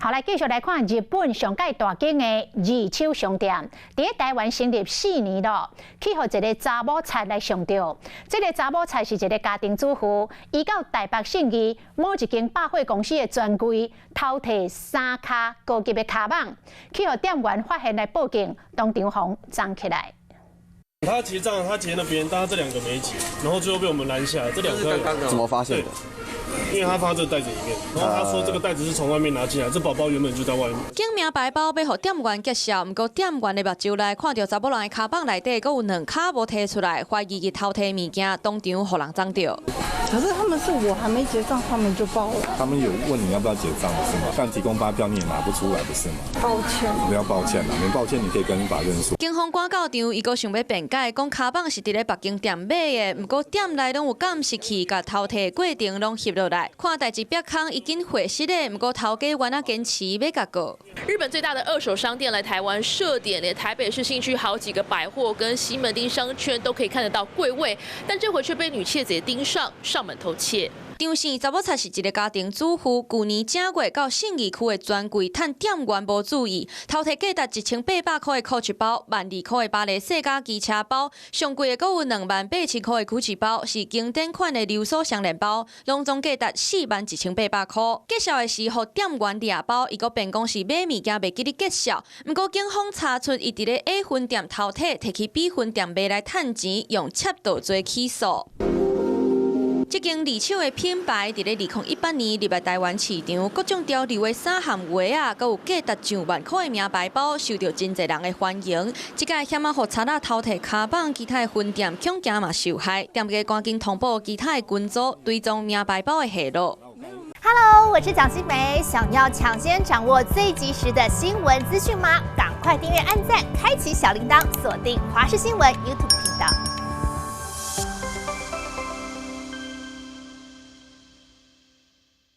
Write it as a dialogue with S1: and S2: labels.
S1: 好，來繼續來看日本上蓋大間的二手商店，佇咧台灣成立4年咯，去予一个查某賊來上著。這个查某賊是一个家庭主婦，伊到台北信義某一間百貨公司的專櫃偷提三跤高級的跤蠓，去予店員發現來報警，當場予摠起來。
S2: 他結帳，他結那邊，但他這兩個沒結，然後最後被我們攔下來。這兩個
S3: 怎麼發現的？
S2: 因為他放這個袋子裡面，然後他說這個袋子是從外面拿進來，這包包原本就在外面。
S4: 警名牌包欲予店員揭曉，毋過店員的目睭內看著查某人的跤蠓內底，閣有兩跤無提出來，懷疑伊偷提物件，當場予人摠著。
S5: 可是他們是我還沒結帳，他們就報了。
S6: 他們有問你要不要結帳是嗎？但提供發票你也拿不出來，不是嗎？
S5: 抱歉。
S6: 不要抱歉啦，沒抱歉你可以跟法院說。
S4: 警方趕到場，伊閣想欲辯解，講跤蠓是佇咧別間店買的，毋過店內攏有監視器，共偷提的過程攏翕落來。看代誌煏空，已經會失的，毋過頭家原來堅持欲共告。
S7: 日本最大的二手商店來台灣設點，連台北市信義區好幾個百貨跟西門町商圈都可以看得到櫃位，但這回卻被女竊賊盯上，上門偷竊。
S4: 張姓查某賊是一个家庭主婦，舊年正月到信義區的專櫃，趁店員無注意，偷提價值1800塊的 Coach 包、12,000塊的巴黎世家機車包，上貴的閣有28,000塊的 Gucci 包，是經典款的溜鎖雙鏈包，攏總價值41,800塊。揭曉的時，予店員掠包，伊閣辯講是買物件袂記得結數。毋過警方查出，伊佇咧 A 分店偷提，提去 B 分店賣來趁錢，用竊盜罪起訴。這間二手的品牌，佇咧2018年入來台灣市場，各種潮流的衫和襪仔，閣有價值上萬塊的名牌包，受著真濟人的歡迎。這擺險仔予賊仔偷提跤蠓，其他的分店恐驚嘛受害，店家趕緊通報其他的群組，追蹤名牌包的下落。
S8: Hello，我是蔣新梅，想要搶先掌握最及時的新聞資訊嗎？趕快訂閱、按讚、開啟小鈴鐺，鎖定華視新聞 YouTube 頻道。